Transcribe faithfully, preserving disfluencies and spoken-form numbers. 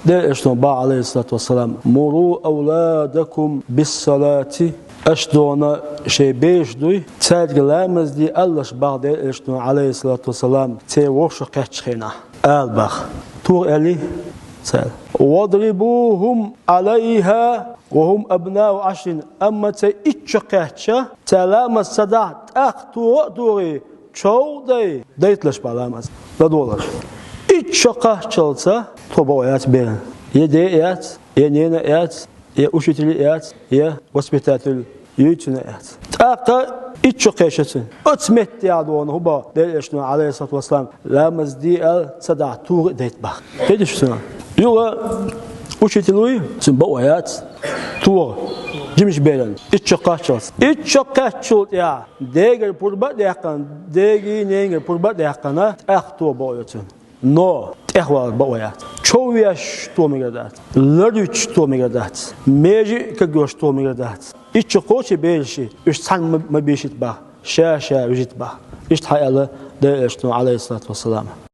Делан Элчано баха, Ӏалайхиссалату вассалам: «Муру авладакум биссалати». Аша дона шоай бераш дуй, цаьрга ламаз де алалаш баха Делан Элчано, Ӏалайхиссалату вассалам, церан вовшах кхаьчча хенахь. Ала баха. Тоха аьлий цара. «Вадрибухум Ӏалайха ва хум абнау Ӏашрин». Амма цара итт шо кхаьчча, цара ламаз ца дахь, тӀаккха тоха а тохий, чов а дай, дайталаш баха ламаз. ЛадогӀалаш. Итт шо кхаччалца тоха бакъо яц берана. Я ден а яц, я ненан а яц, я учитель а яц, я воспитатель, юьйцина а яц. ТӀаккха итт шо кхаьчча цунна. Оцу меттехь дона хӀун боху Делан Элчано, Ӏалайхиссалату вассалам, ламаз де аьлла, ца дахь, тоха а дайта баха. Кхеташ цунах? Юха учитель вуй, цуьнан бакъо яц, тоха. Жимачу берана. Итт шо кхаччалц. Итт шо кхаьччул тӀаьхьа дегара пурба а даьккхина, дегий, ненгара пурба а даьккхина, тӀаккха тоха бакъо ю цунна. Но тӀехвалар бакъо яц. Чов веш тоха мегар дац. Лар юьтуш тоха мегар дац. Меже а кагйолуш тоха мегар дац. Итт шо кхочий бераш, уьш цхьаьна ма, ма бийшийта баха. Ша-ша вижийта баха. Иштта хьан аьлла Делан Элчано, Ӏалайхиссалату вассалам.